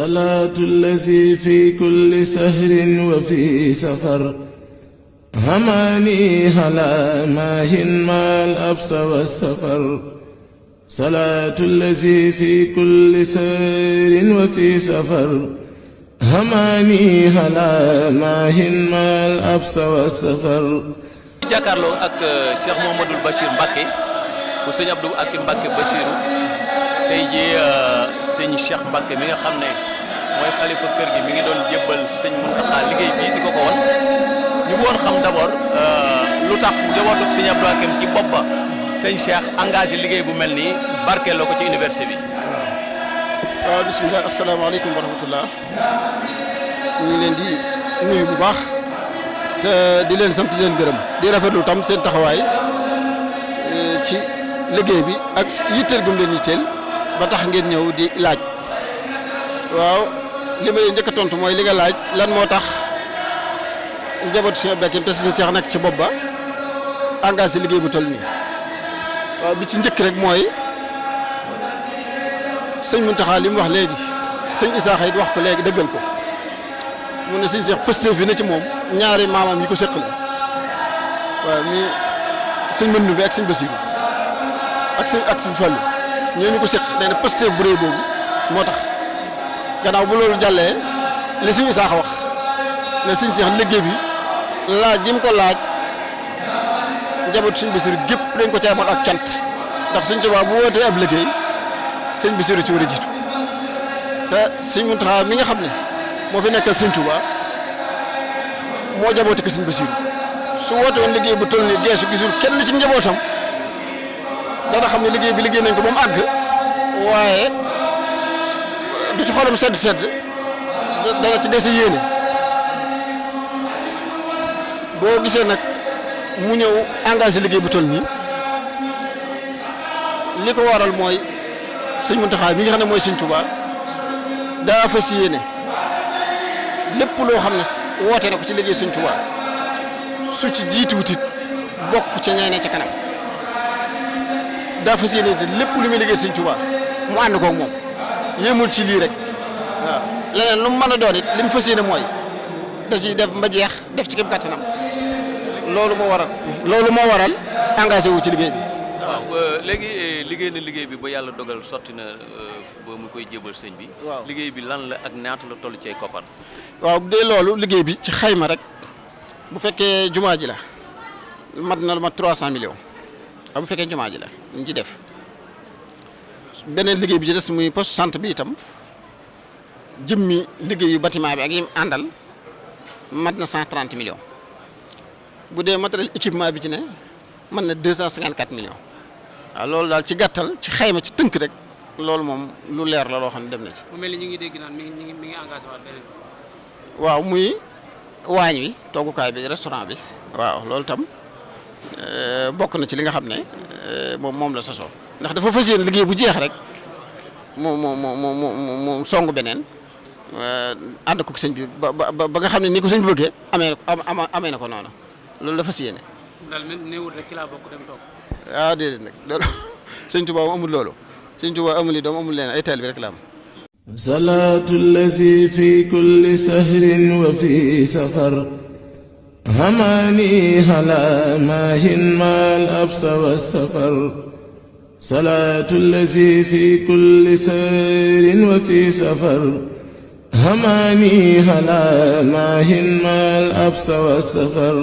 صلاة الذي في كل سهر وفي سفر هماني هلا ماهن ما الأبس والسفر صلاة الذي في كل سهر وفي سفر هماني هلا ماهن ما الأبس والسفر jàkkaarloo ak Cheikh Mouhamadoul Bachir Mbacké bu sëñ Abdou Akim Mbacké Bachir tey jii sëñ Cheikh Mbacké mi nga xam ne mooy xalifa kër gi mi ngi doon jébbal sëñ Mountakha liggéey bi di ko won ñu woon xam d'abord lu tax njabootu sëñ Abdou Akim ci bopp ba sëñ Cheikh engagé liggéey bu mel nii barkeeloo ko ci université bi. waaw bisimilah asalaamaaleykum wa rahmatullah ñu ngi leen di nuyu bu baax te di leen sant di leen gërëm di rafetlu tam seen taxawaay ci liggéey bi ak yitteel gum leen yitteel ba tax ngeen ñëw di laaj waaw li ma leen njëkk a tontu mooy li nga laaj lan moo tax njabootu Sëñ Abdou Akim te Sëñ Cheikh nekk ci bopp ba engagé liggéey bu toll nii waaw bi ci njëkk rek mooy sëñ Mountakha li mu wax léegi sëñ Isaaxa it wax ko léegi dëggal ko mu ne sëñ Cheikh pëstéef bi ne ci moom ñaari maamam yi ko séqal waaw mi sëñ Mëndu bi ak sëñ Basiru ak sëñ Fallu ñooñu ko séq nee na pëstéef bu rëy boobu moo tax gannaaw bu loolu jàllee li sëñ Isaaxa wax ne sëñ Cheikh liggéey bi laaj gi mu ko laaj njabootu sëñ Basiru gépp dañ ko ci amoon ak cant ndax sëñ Tuubaa bu wootee ab liggéey sëñ Basiru ci war a jiitu te sëñ Mountakha mi nga xam ne moo fi nekkal sëñ Tuubaa moo jaboote ko sëñ Basiru su woote woon liggéey bu toll nii geesu gisul kenn ci njabootam dana xam ne liggéey bi liggéey nañ ko ba mu àgg waaye du ci xolam sedd dana ci dese yéene boo gisee nag mu ñëw engagé liggéey bu toll nii li ko waral mooy sëñ Mountakha mi nga xam ne mooy sëñ Tuubaa daa fas yéene lépp loo xam ne woote na ko ci liggéey sëñ Tuubaa su ci jiituwutit bokk ca ñeene ca kanam daa fas yéene it lépp lu muy liggéey sëñ Tuubaa mu ànd koog moom yéemul ci lii rek waaw leneen lu mu mën a doon it li mu fas yéene mooy da ciy def ba jeex def ci kéem kattanam loolu moo waral engagé wu ci liggéey bi. waaw léegi liggéey na liggéey bi ba yàlla dogal sotti na ba mu koy jébal sëñ bi. waaw liggéey bi lan la ak ñaata la toll ci ay koppar. waaw bu dee loolu liggéey bi ci xayma rek bu fekkee jumaa ji la mat na lu mat 300 millions waaw bu fekkee jumaa ji la ñu ci def beneen liggéey bi ci des muy poste santé bi itam jëmmi liggéeyu bâtiment bi ak yi àndal mat na 130 millions bu dee matériel équipement bi ci ne mën na 254 millions waaw loolu daal ci gàttal ci xayma ci tënk rek loolu moom lu leer la loo xam ne dem na ci. mu mel ni ñu ngi dégg naan mi ngi engagé waat beneen. waaw muy waañ wi toggukaay bi restaurant bi waaw loolu tam bokk na ci li nga xam ne moom la sasoo ndax dafa fas yéene liggéey bu jeex rek mu songu beneen ànd ko sëñ bi ba nga xam ne ni ko sëñ bi bëggee amee na ko noonu loolu la fas yéene. daal néewul rek ci laa bokk dem toog. ah déedéet nag loolu sëñ Tuubaa amul loolu sëñ Tuubaa amul yi doom amul leen ay taal bi rek la am. صلاة الذي في كل سهر وفي سفر هماني هلا ماهن ما الأبس والسفر صلاة الذي في كل سهر وفي سفر هماني هلا ماهن ما الأبس والسفر